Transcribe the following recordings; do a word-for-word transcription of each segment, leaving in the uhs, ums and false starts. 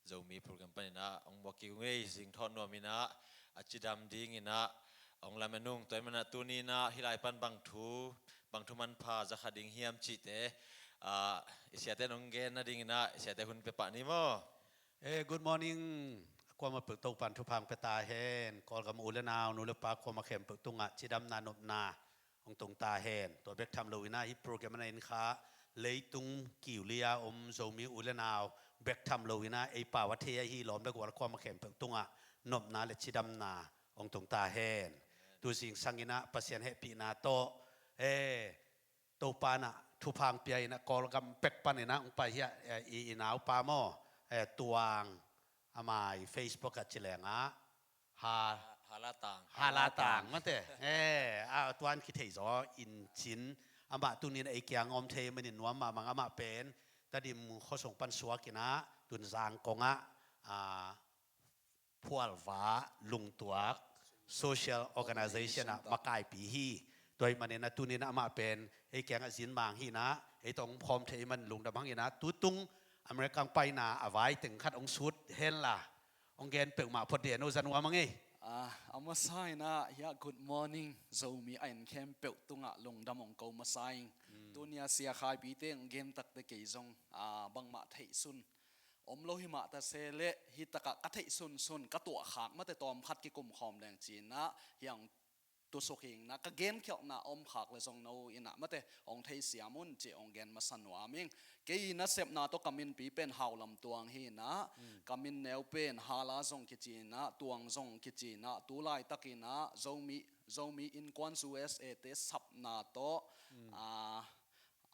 Zomi program panin ah hong muak kik ung ei. Zing thawh nuam in ah a cidam dingin ah hong lamen ung. Tua ahih manin ah tuni in ah hih lai pan bang thu, bang thu manpha za kha ding hiam cihte, ah, i siate in hong gen nadingin ah i siate hun pia pah ni maw? Eh, good morning. Kuamah peuh Topa'n thupha hong pia ta hen. Kawlgam u le nau, nu le pa kuamah khempeuh tungah cidamna nopna hong tung ta hen. Tua bek tham lo in ah hih program a na en kha leitung kiu li-a om Zomi u le nau bek tham lo in ah ei pau a thei ahi lawm le gual kuamah khempeuh tungah nopna le cidamna hong tung ta hen. Tu zingsang in ah Pasian hehpihna tawh, eh, Topa'n ah thupha hong pia in ah Kawlgam pek panin ah hong pai hi a, eh, i, i naupa maw, eh, Tuang, ama i Facebook ah ci leng ah Ha, Halatang. Halatang mate. Eh, a, tuan kithei zaw in cin. Amah tuni in ei kiang om thei manin nuam mahmah. Amah pen Tedim khuasung pan suak in ah tun Zangkong ah, ah, Phualva Lungtuak Social Organization ah makaipi hi. Tua ahih manin ah tuni in ah amah pen ei kiangah zin mang hi in ah ei tawh hong phawm thei ahih manin lungdam hang in ah, tutung America hong paina a vai teng khat hong sut hen la, hong gen peuhmah phot dih a, no za nuam hang ei. Ah, a masa in ah hiah good morning Zomi a en khempeuh tungah lungdam hong ko masa ing. Tuni a sia Khaipite hong gen takte kei zong, ah, bangmah theihsun om lo hi mah ta se leh, hih takah ka theih sunsun, ka tuahkhak mate tawmkhat kikum khawm leng ci in ah hiah hong tusuk hi in ah, ka genkhialhna om khak le zong no in ah mate hong theisiam un cih hong gen masa nuam ing. Kei nasepna tawh ka minpi pen Hau Lam Tuang hi in ah, ka min neu pen Hala zong kici in ah, Tuang zong kici in ah, tu laitak in ah Zomi, Zomi Innkuan U S A te sapna tawh, ah,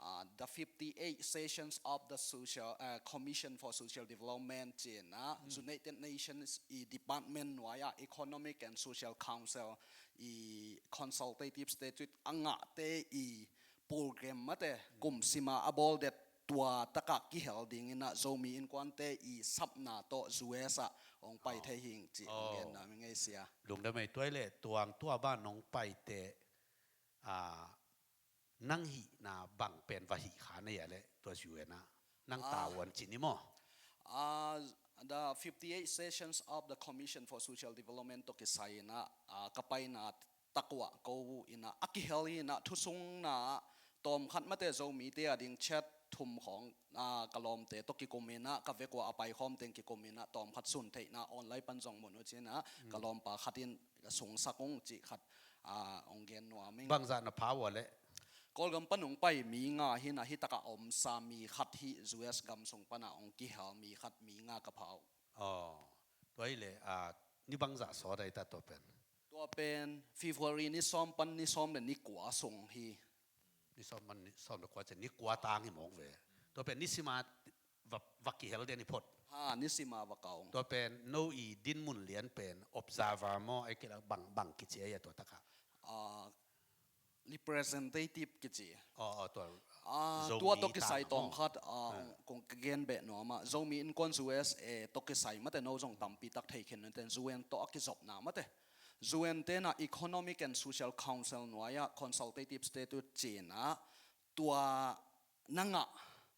ah, the fifty-eight sessions of the social, ah, Commission for Social Development ci in ah, United Nations i department nuai ah Economic and Social Council i consultative status a ngahte i program mate kum sima a bawl det, tua takah kihel ding in ah Zomi Innkuante i sapna tawh U S ah hong pai thei hi ing cih hong gen nuam ing ei sia. Lungdam ei. Tua ahih leh Tuang, tua bang nong paite, ah, nang hihna bang pen va hih kha na hia leh tua U N ah nang tavuan ci ni maw? Ah, the fifty-eight sessions of the Commission for Social Development tawh kisai in ah, ah, ka paina tak uah ko in ah, a kihel in ah, thusungna tawmkhat mate Zomite a ding chat thum khawng, ah, ka lawmte tawh kikum in ah, ka vek uah a paikhawm teng kikum in ah, tawmkhat sun theihna online pan zong mun uh ci in ah, ka lawmpa khat in ka sungsak ung cih khat, ah, hong gen nuam ing. Bangzah na pha ua leh? Kawlgam pan hong pai mi nga hi in ah, hih takah omsa mi khat hi, U S gam sung pan ah hong kihel mi khat, mi nga ka pha uh. Aw, tua ahih leh, ah, ni bangzah sawt ahi ta tua pen? Tua pen February ni sawm pan ni sawm le ni kua sung hi. Ni sawm pan ni sawm le kua ciang ni kua tang hi mawk ve. Tua pen ni sima va, va kihel den hi phot. Ha, ni sima va kau. Tua pen no i dinmun lian pen observer maw, ahih kei leh bang, bang kici a, tua takah? Ah, representative kici. Aw, aw, tua. Ah, Zomi tua tawh kisai tawmkhat, ah, kong ka gen beh nuam ah, Zomi Innkuan U S A tawh kisai mate, no zong tampi tak thei khin nunten U N tawh a kizopna mate. U N te in ah Economic and Social Council nuai ah consultative status ci in ah, tua na ngah,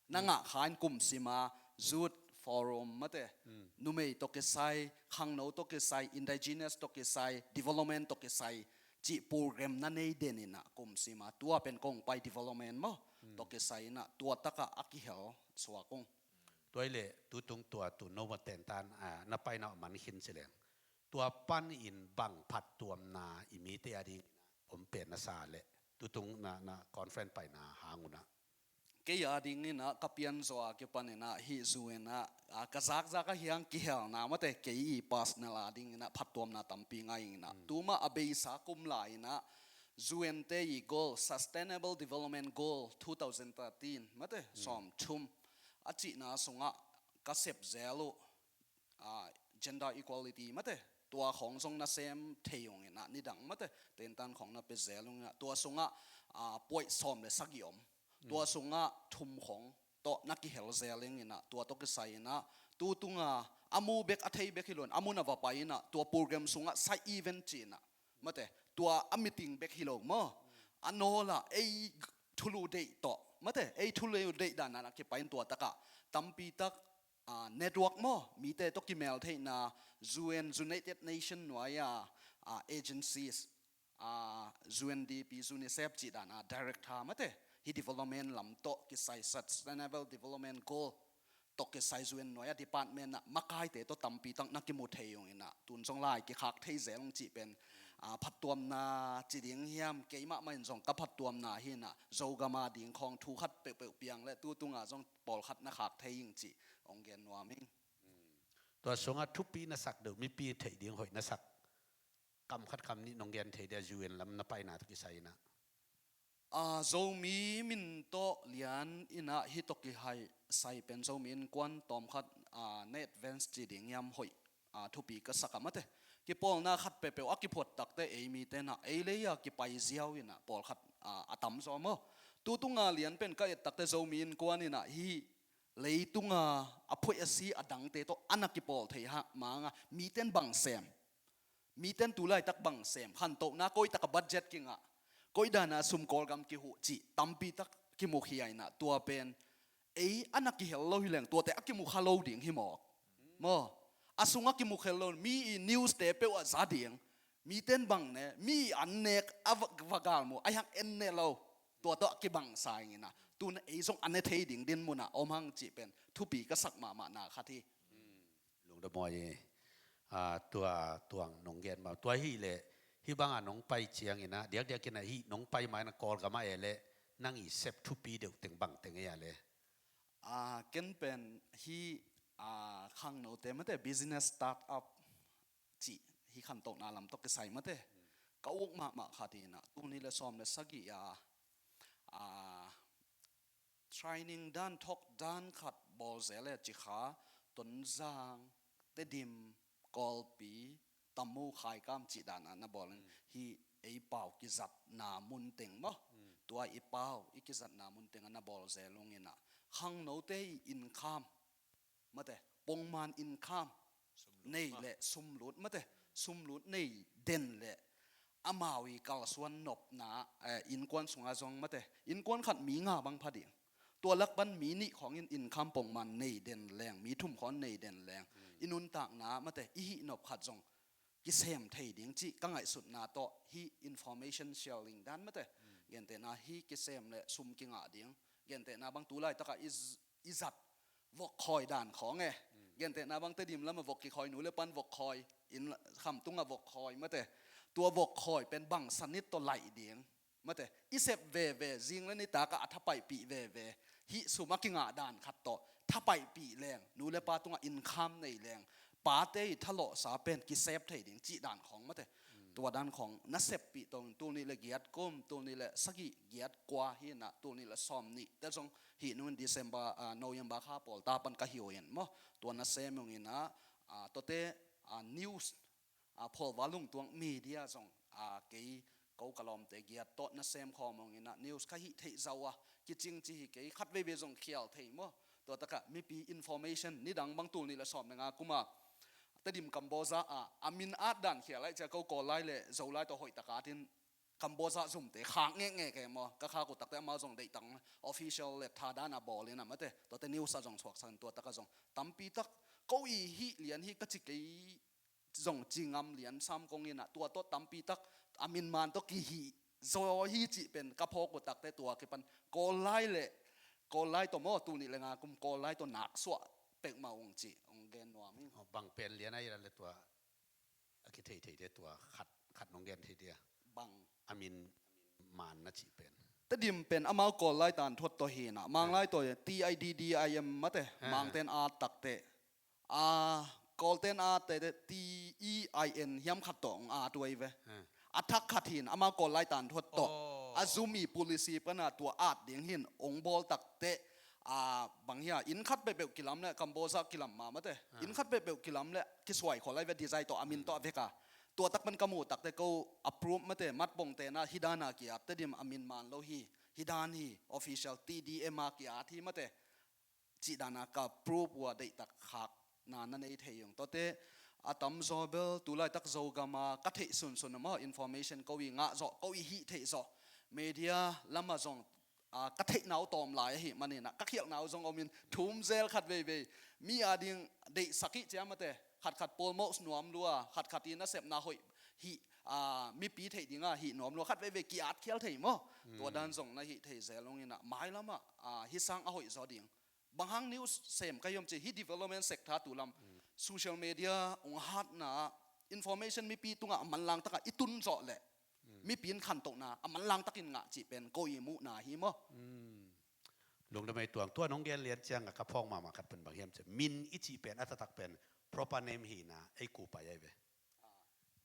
na ngah kha in kum sima Youth Forum mate, numei tawh kisai, khangno tawh kisai, indigenous tawh kisai, development tawh kisai cih program na nei den in ah kum sima, tua pen kong pai development maw, tawh kisai in ah tua takah a kihel suak ung. Tua ahih leh tutung tua tu no ma tentan, ah, na paina a man khin ci leng, tua panin bang phattuamna i mite a ding om pen na sa leh, tutung na, na conference paina hang un ah? Kei a ding in ah ka pianzaw a kipan in ah hih U N ah, ah, ka zakzak a hiang kihelna mate, kei i personal a ding in ah phattuamna tampi ngah ing in ah. Tuma a beisa kum lai in ah U N te i goal, Sustainable Development Goal two thousand thirteen mate, sawm thum a cihna sungah ka sep zel uh, ah, gender equality mate, tua khawng zong na sem thei ung in ah, nidang mate, tentan khawng na pia zel ung in ah, tua sungah, ah, point sawm le sagih om. Tua sungah thum khawng tawh na kihel zel ing in ah, tua tawh kisai in ah, tutung a, a mu bek, a thei bek hi lo in, a mun a va pai in ah, tua program sungah side event ci in ah, mate, tua a meeting bek hi lo maw. A nawl ah ei thulu deih tawh mate, ei thulu deih dan a na kipai in tua takah tampi tak ah, network maw, mite tawh kimeltheihna, U N, United Nation nuai-a, ah, agencies, ah, U N D P, UNICEF cih dan a director mate, hih development lam tawh kisai, sustainable development goal tawh kisai U N nuai-a department ah makaite tawh tampi tak na kimu thei ung inah, tun zong lai kikhak thei zel ung cih pen, ah, phattuamna ci ding hiam, keimah mah in zong ka phattuamna hi inah, Zogam a ding khawng thu khat peuhpeuh piang le tu tungah zong pawlkhat na khak thei ing cih hong gen nuam ing. Tua sungah thupi na sak deuh, mipi theih ding hoih na sak kam khat kam nih nong gen thei dia, U N lam na paina tawh kisai inah? Ah, Zomi min tawh lian inah hih tawh kisai pen Zomi Innkuan tawmkhat, ah, na advance ci ding hiam, hoih, ah, thupi ka sak a mate. Kipawlna khat peuhpeuh a kiphuat takte ei mite inah ei lei-a kipai ziau inah pawlkhat, ah, a tamzaw maw. Tu tunga lian pen ka et takte Zomi Innkuan inah hih leitunga a phoih a si a dangte tawh a na kipawl thei hang manga miten bang sem, miten tu laitak bang sem, khantohna koi taka budget kingah, koi dana sum Kawlgam kihuh cih tampi tak kimukhia inah, tua pen ei a na kihel lo hi leng tuate a kimukha lo ding hi mawk maw. A sung a kimukhel lo, mi i news te peuh ah za ding, miten bang ne, mi i an nek a va, va galmu a hiang en ne lo, tua tawh a kibangsa ing inah, tun ei zong a ne thei ding din munah om hang cih pen thupi ka sak mahmahna khat hi. Lungdam mawi. Ah, tua tuang nong gen ma, tua hih leh hih banga nong pai ciang inah, diakdiak inah hih nong pai ma inah Kawlgam ah e leh nang i sep thupi deuh teng bang teng ei a leh? Ah, ken pen hih, ah, khangnote mate business startup cih hih khantohna lam tawh kisai mate ka uk mahmah khat inah, tul nih le sawm le sagih a, ah, training dan, thawk dan khat bawl zel e, Cikha, Tonzang, Tedim, Kawlpi, Tamu, Khaikam cih dan a na bawl in, hih ei pau kizatna mun teng maw. Tua i pau i kizatna mun teng a na bawl zel ung inah, khangnote i income mate, pongman income nei le sumlut mate, sumlut nei den le amau i kalsuan nopna, eh, innkuan sunga zong mate, innkuan khat mi nga bang pha ding. Tua lak pan mi nih khawngin income pongman nei den leng, mi thum khawng nei den leng, i nuntakna mate, i hih nop khat zong kisem thei ding cih ka ngaihsutna tawh hih information sharing dan mate, gentehna hih kisem le sum kingah ding, gentehna bang tu laitakah i z-, i zat vok khawi dan khawng e. Gentehna bang Tedim lamah vok kikhawi, nu le pan vok khawi, inn khamtungah vok khawi mate. Tua vok khawi pen bang sanit tawh laih ding mate, i sep veve, zing le nitakah a thapaihpih veve, hih sum a kingah dan khat tawh thapaihpih leng, nu le pa tungah income nei leng, pate i thalawhsa pen kisep thei ding cih dan khawng mate. Tua dan khawng na seppih tawh tul nih le giat kum, tul nih le sagih, giat, kua hi inah, tul nih le sawm nih te zong hih nung December, ah, November kha pawlta pan ka hi uh in maw. Tua na sem ung inah, ah, tuate, ah, news, ah, pholva lungtuang media zong, ah, kei ko ka lawmte giat tawh na sem khawm ung inah, news ka hih theih zau a kicing ci hi kei, khat veivei zong khial thei maw. Tua takah mipi information, nidang bang tul nih le sawm le nga kuma Tedim Kamboja ah a min at dan khial lai cia, ko Kawl lai le Zo lai tawh hoih taka atin Kamboja zumte khak ngekngek e maw. Ka khak uh takte amau zong deihtak official le tha dan a bawl inah mate, tuate news ah zong suaksak in, tua takah zong tampi tak ko i hih lian hi ka ci kei zong ci ngam lian sam kong inah, tua tawh tampi tak a min man tawh kihih zaw hi cih pen ka phawk uh takte tua kipan Kawl lai le, Kawl lai tawh maw, tul nih le nga kum Kawl lai tawh naksuah peuhmah ung cih hong gen nuam ing. Aw, bang pen lian a i ra le tua a kithei thei dia, tua khat, khat nong gen thei dia? Bang a min man na cih pen? Tedim pen amau Kawl lai tanthuat tawh hi inah, Mang lai tawh T I D D I M mate, Mangten at takte, a, Kawlten at te T E I N hiam khat tawh hong at uh ei ve. A thak khat hi in, amau Kawl lai tanthuat tawh a zum i policy pana tua at ding hi in hong bawl takte, a, bang hia, inn khat peuhpeuh kilam le Kamboja kilam ma mate, inn khat peuhpeuh kilam le kisuai khol lai ve, design tawh a min tawh a vek a. Tua tak pan ka muh takte ko approve mate, Matpongte na hih dana ki-at, Tedim a min man lo hi, hih dan hi, official T D M a ki-at hi mate, cih dana ka proof uh a deihtak khakna na nei thei ung. Tuate a tamzaw bel tu laitak Zogam a ka theih sunsun a maw, information ko i ngah zawh, ko i hih theih zawh, media lamah zong ah, ka theihna uh tawm lai ahih manin ah, ka khialhna uh zong om in, thum zel khat veivei. Mi a ding deihsak ih ciamate, khatkhat polmos nuam lua, khatkhat in a sepna hoih hih, ah, mipi theih dingah hih nuam lua, khat veivei ki-at khial thei maw. Tua dan zong na hih thei zel ung in ah, mailam ah, ah, hih sang a hoih zaw ding. Bang hang news sem ka hiam cih, hih development sector tu lam, social media ung hatna, information mipi tungah a manlang takah i tun zawh leh, mipi in khantohna a manlang takin ngah cih pen ko i muhna hi maw. Lungdam ei Tuang, tua nong gen lian ciangah ka phawk mahmah khat pen bang hiam cih, Min i cih pen a taktak pen proper name hi in ah, ei kupa ahi ve.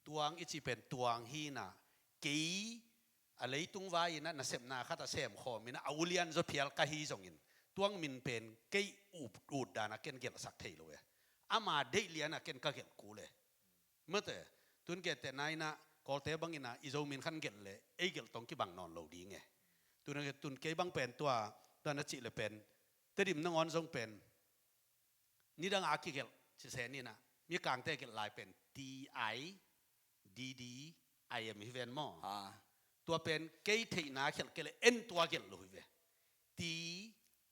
Tuang i cih pen Tuang hi in ah, kei a leitung vai in ah nasepna khat a semkhawm in ah, a ulian zaw phial ka hi zongin, Tuang min pen kei ut, ut dan a ken gelhsak thei lo e. Ama deih lian a ken ka gelh kul e. Mate, tun gentehna in ah, Kawlte bang in ah i Zo min khan gelh leh ei gelh tawh kibang nawn lo ding e. Tun, tun kei bang pen tua, tua na cih leh pen, Tedim nangawn zong pen nidang a kigelh, ci se ni in ah, Mikangte gelh lai pen T I D D I M hi ven maw. Ah. Tua pen kei theihna khialh kei leh en tua gelh lo hi ve. T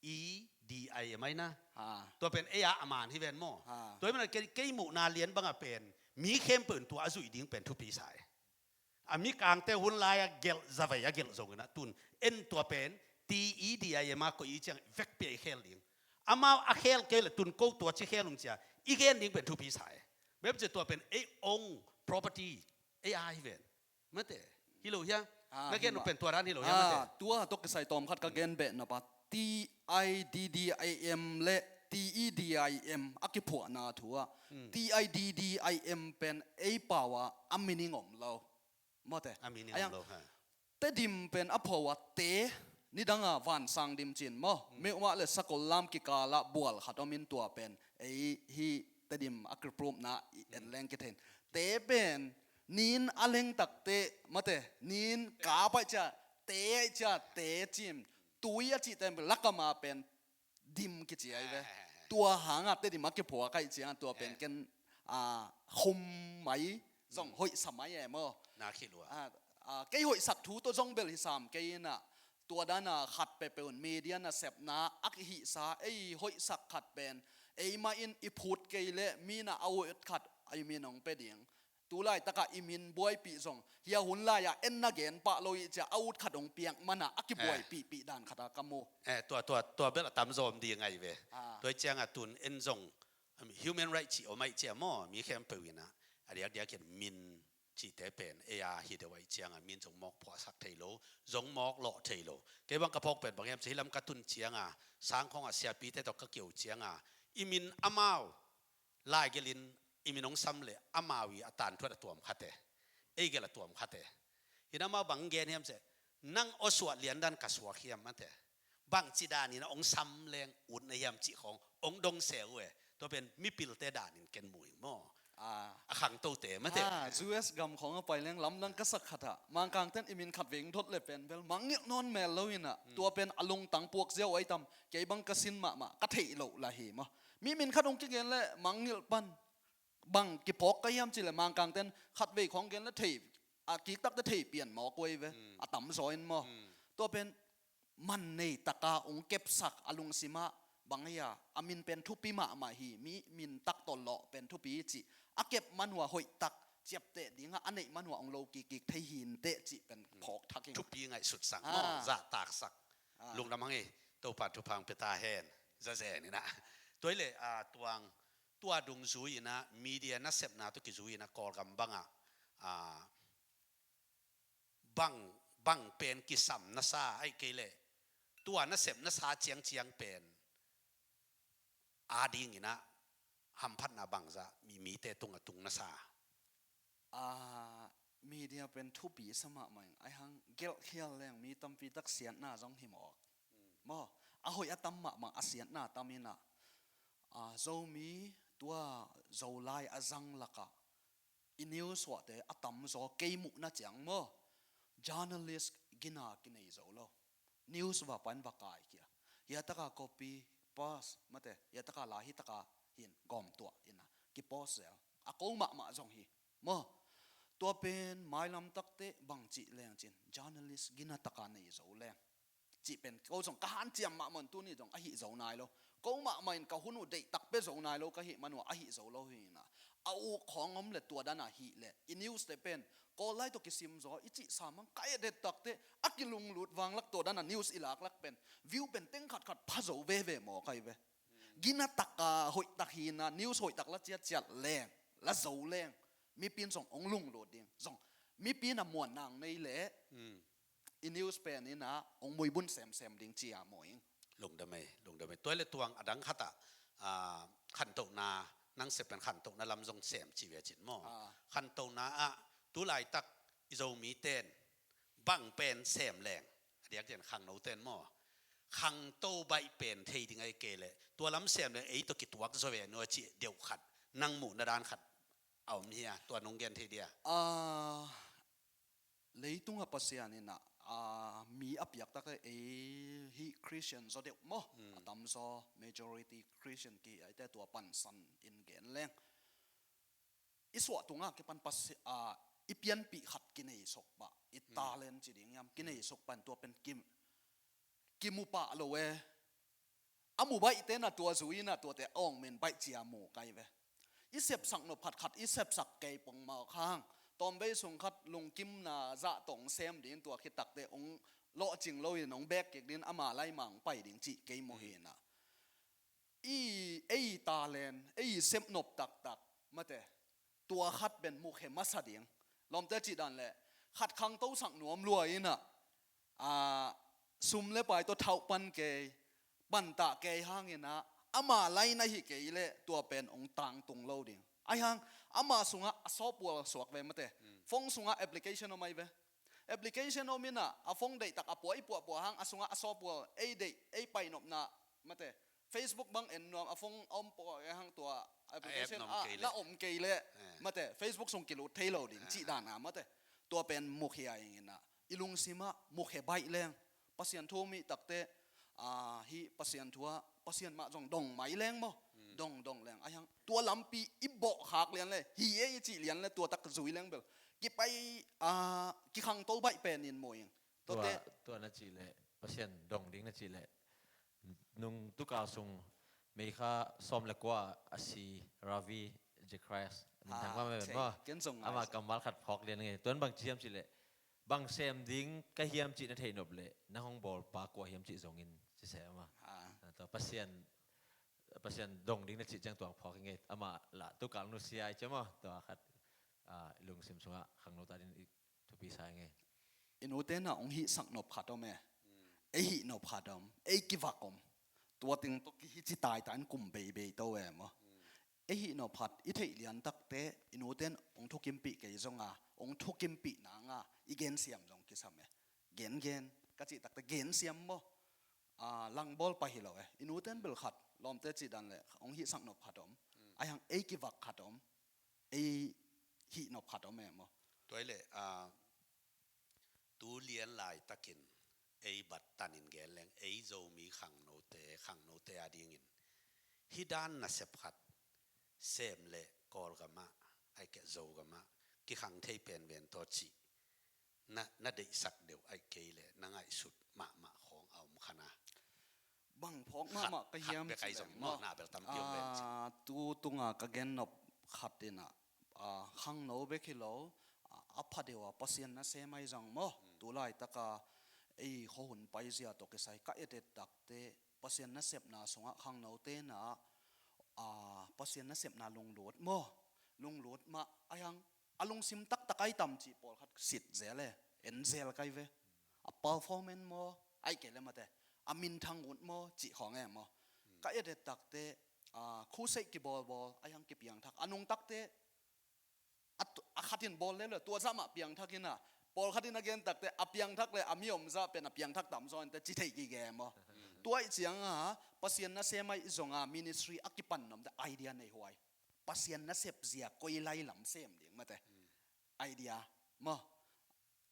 E D I M ahi na. Ah. Tua pen ei a aman hi ven maw. Ah. Tua hi man a kei, kei muhna lian bangah pen mi khempeuh in tua a zuih ding pen thupi sa e. A Mikangte hun lai a gelh zavei a gelh zong in ah, tun en tua pen T E D I M a koih i ciang vekpi a i khel ding. Amau a khel kei leh tun ko tua ci khel ung cia i gen ding pen thupi sa e. Bep cia tua pen ei ong property, ei a hi ven. Mate, hi lo hia? Ah, na gen hi uh mah. Pen tua dan hi lo hia, mate? Ah, tua tawh kisai tawm khat ka gen beh nop a, T I D D I M le T E D I M a kiphuahna thu ah, T I D D I M pen ei pau ah a meaning om lo. Mawte. A meaning om lo, ha. Tedim pen a phuah uh a te, nidang a vansang dim ci-in maw. Meuhmah le sakol lam kikal ah bual khat om in tua pen ei hih Tedim a kiprupna i en leng kithei in. Te pen nin a leng takte, mawte, nin kap ahih ciang te, ahih ciang te ci-in, tui a cihte pen lakam a pen dim kici ahi ve. Tua hangah Tedim a kiphuak ahih ciang tua pen ken, ah, khum mai, zong hoihsa mai e maw. Na khit uh a. Ah, ah, kei hoihsak thu tawh zong bel hi sam kei in ah, tua dan a khat peuhpeuh in media nasepna a kihihsa, ei hoihsak khat pen ei mah in i phut kei leh mi in ah a ut khat a i min hong pia ding. Tu laitakah i min buaipih zong, hia hun lai-ah en na gen pah lo i cia a ut khat hong piak man a, a kibuaipihpih dan khat a ka mu. Eh, tua, tua, tua bel a tamzaw om ding ahi ve. Ah. Tua i ciangah tun en zong, um, human right cih om ahih ciang maw, mi khempeuh in ah, a diakdiak in min cihte pen ei a hi deuh ahih ciangah min zong mawk phuahsak thei lo, zong mawk lawh thei lo. Kei bang ka phawk pen bang hiam cih leh hih lam ka tun ciangah, Sangkhong ah siapite tawh ka kio ciangah, i min amau laigelh in i min hong sam leh amau i a tanthuat a tuam khat e. Ei gelh a tuam khat e. Hi in amau bang gen hiam cih leh, nang aw suah lian dan ka suak hiam, mate. Bangci dan in hong sam leng ut na hiam cih khawng hong dong se uh e. Tua pen mipilte dan in ken mu ing maw. Ah. A khangtote, mate. Ah, U S gam khawng a pai leng lamdang ka sak khat ah, Mangkangte'n i min khat vei hong dot leh pen bel mangngilh nawn mel lo in ah, tua pen a lungtang puak ziau ahi tam, kei bang ka sin mahmah, ka theih loh lah hi maw. Mi min khat hong kigen leh mangngilh pan, bang kiphawk ka hiam cih leh Mangkangte'n khat vei khawng gen leh thei, a kiktakte thei pian mawk uh ahi ve. A tamzaw in maw. Tua pen man nei taka hong kepsak a lungsim ah bang ahi a, a min pen thupi mahmah hi, mi min tak tawh lawh pen thupi cih, a kep man uh a hoihtak ciapteh dingah a neih man uh a hong lo kikkik thei hi inteh cih pen phawk thak ing. Thupi ngaihsutsak maw, zahtaksak. Ah. Lungdam hang ei, Topa'n thupha hong pia ta hen. Zazen in ah. Tua hi leh, ah, Tuang, tua dungzui in ah, media nasepna tawh kizui in ah, Kawlgam bangah, ah, bang, bang pen kisam na sa, ahih kei leh tua nasep na sa ciangciang pen a ding in ah hamphatna bangzah mi, mite tungah tung na sa? Ah, media pen thupi sa mahmah ing. Ahi hang gelhkhial leng mi tampi tak siatna zong hi mawk. Maw, a hoih a tam mahmah, a siatna tam in ah, ah, Zomi tua Zolai a zang lakah i news suahte a tamzaw kei muhna ciang maw, journalist gina kinei zo lo. News va pan va kaikhia. Hia taka copy, paste, mate, hia taka la, hi taka hin gawm tuah in ah kipost zel. A ko mahmah zong hi. Maw, tua pen mailam takte bangci leng cin, journalist gina taka nei zo leng. cih pen ko zong ka hanciam mahmah un, tuni zong ahi zo nai lo. Ko mahmah in ka hun uh deihtak pia zo nai lo ka hih man uh a ahi zo lo hi na. A uk khawng om le tua dan a hih le i news te pen Kawl lai tawh kisim zaw i cih sam hang ka et et takte a kilunglut vanglak tua dan a news i laklak pen view pen teng khatkhat pha zo veve maw kai ve. Gina taka hoihtak hi na news hoihtak la ciatciat leng la zo leng mipi in zong hong lunglut ding zong mipi in a muan nang nei leh i news pen in ah hong muibun semsem ding ci a maw ing. Lungdam ei, lungdam ei. Tua le tuang a dang khat ah, ah, khantohna, nang sep pen khantohna lam zong sem ci ve cin maw. Ah. Khantohna ah tu laitak i Zomi ten bang pen sem leng a diak cian khangno ten maw. Khangto baih pen thei ding ai kei leh tua lam sem leng ei tawh kituak zaw ve nua ci deuh khat nang muhna dan khat a om hia, tua nong gen thei dia? Ah, leitung a Pasian in ah, ah, mi a piak tak ei hi Christian zaw deuh maw. A tam zaw majority Christian ki ai te tua pansan in gen leng. I suah tungah kipan Pasi-, ah, i pianpih khat kinei sok pah, i talent ci ding hiam, kinei sok pan tua pen kim, kimu pah lo e. A mu baih te na tua zui na tuate a ong men baih cia mu kai ve. I sepsak nop khat khat i sepsak kei pong mau khang. Tawmvei sung khat lungkimna zah tawh ong sem ding tua khit takte ong lawhcing lo in ong bek kik ding ama lai mang pai ding cih kei mu hi na. I, ei talent, ei sep nop taktak mate. Tua khat pen mukhe masa ding. Lawmte cih dan le khat khangto sak nuam lua in ah, ah, sum le pai tawh thauh pan kei, pantah kei hang in ah, ama lai na hi kei leh tua pen ong tangtung lo ding. Ai hang, ama sungah a software suak ve mate. Phone sungah application om ai ve. Application om in ah, a phone deihtak a pua i puahpua hang, a sungah a software ei deih, ei pai nopna mate. Facebook bang en nuam a phone a om pua e hang tua application na om kei leh mate Facebook sung kilut thei lo ding cih dan a mate. Tua pen mukhia ing in ah i lungsim ah mukhe baih leng Pasian thu mi takte, ah, hi Pasian thu ah Pasian mah zong dong mai leng maw. Dong dong leng ai hang tua lampi i bawh khak lian le hi e i cih lian le tua tak zui leng bel kipai, ah, kikhangto baih pen in maw ing. Tua, tua na cih leh Pasian dong ding na cih leh nung tukal sung May kha sawm le kua a si Ravi Zacharias minthang ma men maw. Ama kammal khat phawk lian nge. Tuan bang ci hiam cih leh bang sem ding ka hiam cih na thei nop leh nang hong bawl pa kua hiam cih zongin ci se ama. Tua Pasian, Pasian dong ding na cih ciang tuang phawk nge. Ama lah tukal nusia i ci maw. Tua khat, ah, lungsim sungah khangno ta ding i thupi sa nge. I nute na ong hihsak nop khat om e. Ei hih nop khat om, ei kivak om. Tua ting tawh kihici taitai in kum beibei to e maw. Ei hih nop khat i theih lian takte i nute in ong thukimpih kei zonga ong thukimpih nanga i gensiam zong kisam e. Gengen ka cih takte gensiam maw. Ah, langbawl pah hi lo e. I nute in bel khat lawmte cih dan le ong hihsak nop khat om. Ai hang ei kivak khat om. Ei hih nop khat om e maw. Tua i le, ah, tu lian laitakin ei bat tanin gen leng ei Zomi khangnote, khangnote a dingin hi dan nasep khat sem le Kawlgamah ai keh Zogamah kikhang thei penpen tawh cih na, na deihsak deuh ai kei le na ngaihsut mahmah khawng a om khana. Bang phawk mahmah ka hiam cih leh maw, na bel tampi om ven cih. Ah, tu tunga ka gen nop khat in ah, ah, khangno bek hi lo, ah, a pha deuh a Pasian nasem ai zong maw. Tu laitaka ei khuahun paizia tawh kisai ka etet takte Pasian nasepna sungah khangnote na, ah, Pasian nasepna lunglut maw. Lunglut mah ai hang a lungsim taktak ai tam cih pawlkhat sit zel e, en zel kai ve. A performance maw, ai kei le mate a minthang ut maw cih khawng e maw. Ka etet takte, ah, khusei kibawlbawl ai hang kipiangthak a nungtakte a khatin bawl le le tua zah mah piangthak in a pawlkhat in a gen takte a piangthak le a mi om zah pen a piangthak tam zaw inte ci thei kige maw. Tua ih cianga Pasian nasem ai zonga ministry a kipan nomte idea nei huai. Pasian nasep zia koi lai lam sem ding mate. Idea maw.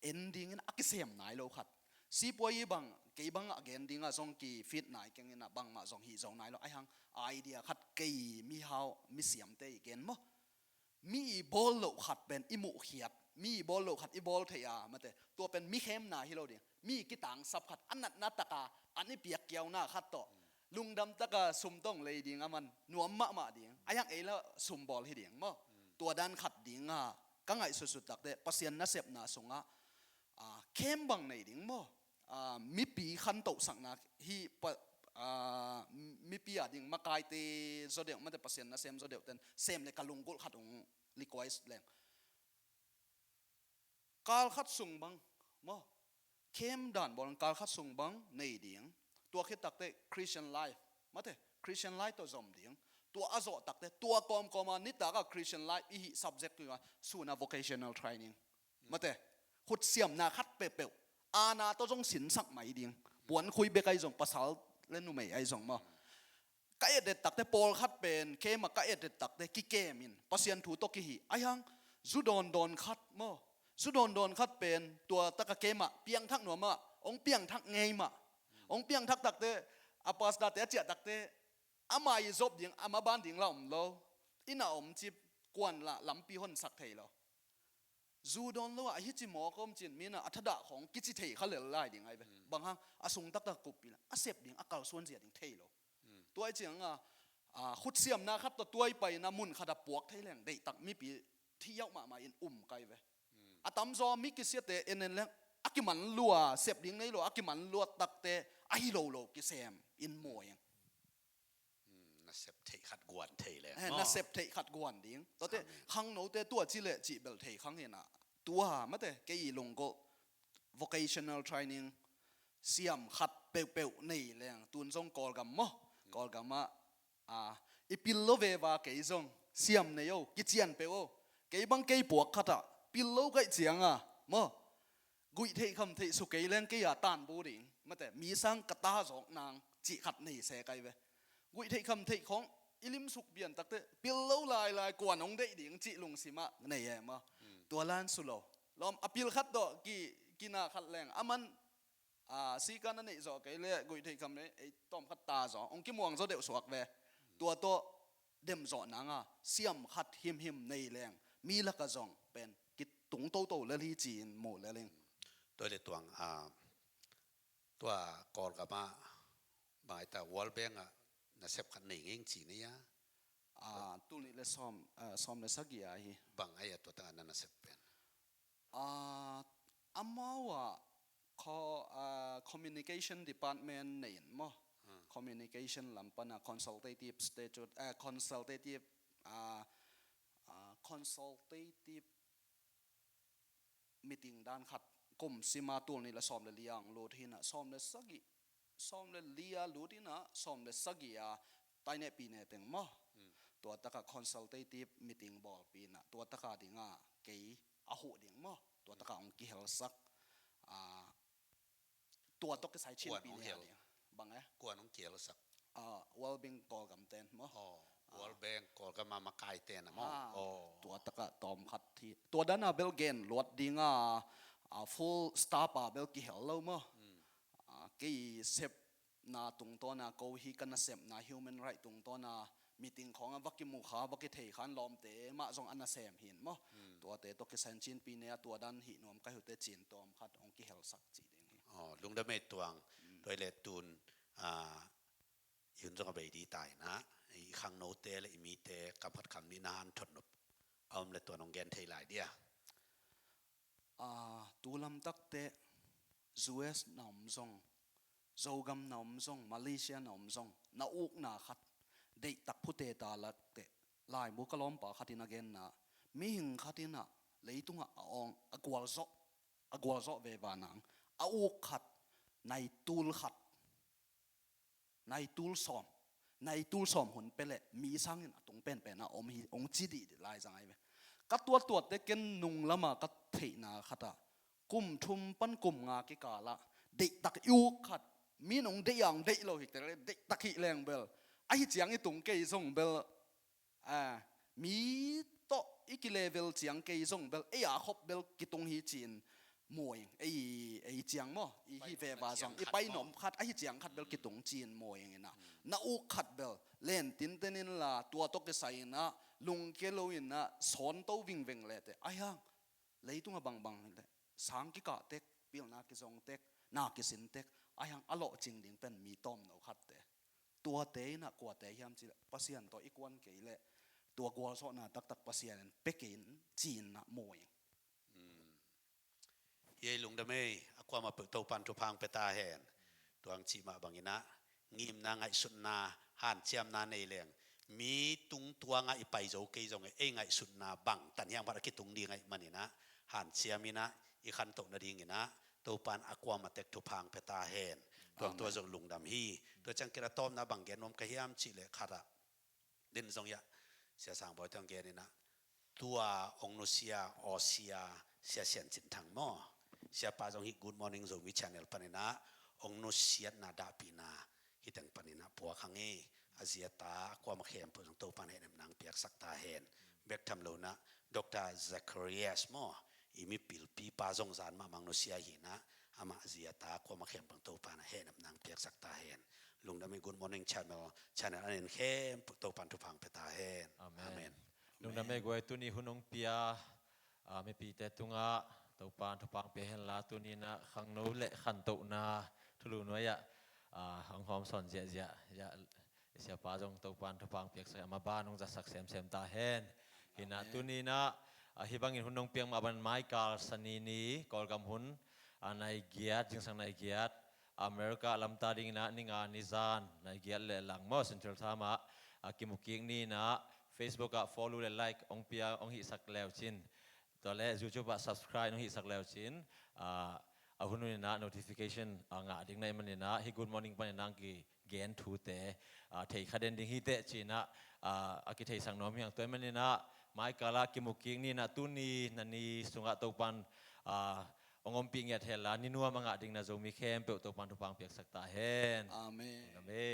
En dingin a kisem nai lo khat. Sipuai i bang kei bang a gen dinga zong kifit nai kengin a bangmah zong hih zo nai lo ai hang idea khat kei mihau misiamte i gen maw. Mi i bawl loh khat pen i muhkhiat, mi i bawl loh khat i bawl thei a mate tua pen mi khemna hi lo ding. mi kitangsap khat, a natna taka an i piak kiauna khat tawh lungdam taka sum tawh hong lei ding a man nuam mahmah ding. A hiang ei la sum bawl hi ding maw. Tua dan khat dinga ka ngaihsutsut takte Pasian nasepna sungah, ah, camp bang nei ding maw. Ah, mipi khantohsakna hi pa, ah, mipi a ding makaite zaw deuh, mate Pasian nasem zaw deuh ten sem le ka lunggulh khat hong request leng. Kal khat sung bang maw, camp dan bawl kal khat sung bang nei ding. Tua khit takte Christian life, mate Christian life tawh zom ding. Tua a zawh takte tua kawmkawma nitaka Christian life i hih subject kua suna vocational training, mate khutsiamna khat peuhpeuh, ana tawh zong sinsak mai ding. Puankhui bek ahi zong, pasal le numei ahi zong maw, ka et et takte pawlkhat pen camp ah ka et et takte kikemin Pasian thu tawh kihih. A hiang zu dawndawn khat maw, zu dawndawn khat pen tua taka camp ah piangthak nuam mah, hong piangthak ngei mah. Hong piangthak takte a pastorte a ciah takte ama i zop ding, ama ban ding la om lo. Inn ah om cip, kuan lah lampi honsak thei lo. Zu dawn lo ah, a hici mawk om cin, mi in ah a thadah khawng kici thei kha lel lai ding ahi ve. Bang hang, a sung taktak kuppih lah a sep ding, a kalsuan zia ding thei lo. Tua i cianga, ah, khutsiamna khat tawh tuai paina mun khat a puak thei leng deihtak mipi thi yauh mahmah in um kai ve. A tamzaw mi kisiate en en leng a kiman lua, sep ding nei lo a kiman lua takte ahi lo lo kisem in maw ing. Nasep theih khat guan thei leng, eh, maw? Nasep theih khat guan ding. Tuate khangnote tua ci leh cih bel thei khang hinah. Tua mate kei i lunggulh vocational training siam khat peuhpeuh nei leng tun zong Kawlgam maw? Kawlgam ah, ah, i pil lo veva kei zong siam nei o, kician peuh o. Kei bang kei puak khatah pil lo kaih cianga maw, guih theih kham theih su kei leng kei a tanbu ding, mate mi sang ka ta zawk nang cih khat nei se kai ve. Guih theih kham theih khawng i limsuk pian takte pil lo lailai kuan hong deih ding cih lungsimah nei e maw. Tua lan su lo. Lawm a pil khat tawh ki, kina khat leng a man, ah, sika na neih zawh kei le guih theih kham le ei tawm khat ta zaw hong kimuang zaw deuh suak ve. Tua tawh dem zawh nanga siam khat himhim nei leng mi laka zong pen kitung toto lel hi ci-in mu lel ing. Tua le tuang, ah, tua Kawlgam ah bang ai ta World Bank ah nasep khat nei ngeng ci nei a. Ah, tul nih le sawm, ah, sawm le sagih a hi. Bang ai a tua tangah na nasep pen? Ah, amau ah co-, ah, communication department nei in maw? Communication lam pana consultative statute, ah, consultative, ah, ah, consultative meeting dan khat kum sima tul nih le sawm le li ang lut hinah sawm le sagih, sawm le li a lut hinah sawm le sagih a taineh pineh teng maw? Tua taka consultative meeting bawlpi inah tua taka dinga kei a huh ding maw? Tua taka hong kihelsak, ah, tua tawh kisai chinpi nia ding. Bang e? Kuan hong kihelsak? Ah, World Bank Kawlgam ten maw? Oh, World Bank Kawlgam a makai ten a maw? Ah, oh. Tua taka tawm khat hi. Tua dana bel gen luat dinga, ah, full stop a bel kihel lo maw? Ah, kei sep na tungtawna ko hi ka nasepna human right tungtawna meeting khawng a va kimu kha va kithei khan lawmte mah zong a nasem hin maw? Tuate tawh kisan cinpi ne a tua dan hih nuam ka hi uh te cin tawm khat hong kihelsak ci ding hi. Oh, lungdam ei tuang. Tua i le tun, ah, i hun zong a bei di taina i khangnote le i mite kam khat kam nih na han thot nop a om le tuan hong gen thei lai dia. Ah, tu lamtakte U S na om zong, Zogam na om zong, Malaysia na om zong, na ukna khat deihtak phute ta lakte, laibu ka lawmpa khatin a genna, mihing khatinah leitungah a awng a gualzawh, a gualzawh veva nang a uk khat, naitul khat, naitul sawm, naitul sawm hun pia leh mi sangin a tung penpen a om hi hong ci dihdih lai zang ahi ve. Ka tuattuatte ken nung lama ka theihna khatah kum thum pan kum nga kikalah deihtak i uk khat, mi nong deih a hong deih lo hite le deihtak hih leng bel ahi ciang i tung kei zong bel, a, mi tawh i kilevel ciang kei zong bel ei a khop bel kitung hi ci-in muang ei, ei ciang maw, i hih veva zong i pai nop khat ahi ciang khat bel kitung ci-in muang inah na uk khat bel len tinten inla tua tawh kisai inah lungke lo inah sawnto vingveng lete ahi hang. Leitungah bangbang hileh sang kikah tek, pilna kizong tek, na kisin tek, a hiang a lawhcing ding pen mi tawmno khatte. Tuate in ah kuate hiam cih leh Pasian tawh i kuan kei leh tua gualzawhna taktak Pasian in pia kei in ci-in ah mu ing. Hi ei, lungdam ei, a kuamah peuh Topan thupha hong pia ta hen. Tua hong cih mah bangin ah ngimna, ngaihsutna, hanciamna nei leng, mi tung tuangah i pai zo kei zong ei ngaihsutna bangtan hiam khat a kitung ding ahih manin ah hanciam in ah i khantoh nadingin ah Topan a kuamah tek thupha hong pia ta hen. Tua, tua zong lungdam hi. Tua ciang kei a tawpna bang gen nuam ka hiam cih leh khat ah, den zong hiah Sia Sang Bawi tawh gen in ah, tua hong nusia, aw sia, Sia Sian Cin Thang maw, siapa zong hih Good Morning Zomi Channel panin ah hong nusiatna, dahpihna hih teng panin ah puak hang ei. A zi a ta a kuamah khempeuh zong Topan hehnemna hong piaksak ta hen. Bek tham lo in ah Doctor Zacharias maw, i mipilpipa zong zan mahmah hong nusia hi in ah, amah zi a ta a kuamah khempeuh Topan hehnemna hong piaksak ta hen. Lungdam ei, Good Morning Channel, channel a nen khempeuh Topan thupha hong pia ta hen. Amen. Amen. Lungdam ei guai, tuni hun hong pia, ah, mipite tungah Topan thupha hong pia hen la, tuni in ah khangno le khantohna thulu nuai-ah, ah, hong hawmsawn ziahziah, ziah, siapa zong Topan thupha hong piaksak, amah ban hong zatsak semsem ta hen. Hi in ah, amen, tuni in ah, ah, hih bangin hun hong piak mah bangin maikal Sani ni, Kawlgam hun, ah, nai giat, zingsang nai giat, America lam ta dingin ah ni nga ni zan nai giat le lang maw, Central Time ah, ah, kimu kik ni in ah, Facebook ah follow le like hong pia, hong hihsak leu cin, tua le YouTube ah subscribe hong hihsak leu cin, ah, a hun hun in ah notification, ah, ngah ding na hih manin ah, hih Good Morning panin ah hong kigen thute, ah, thei kha den ding hi teh ci-in ah, ah, a kitheisak nuam hi hang. Tua hih manin ah maikal ah kimu kik ni in ah, tuni na ni sungah Topan, ah, hong ompih ngiat hen la, ni nuam a ngah ding na Zomi khempeuh Topan thupha hong piaksak ta hen. Amen. Amen.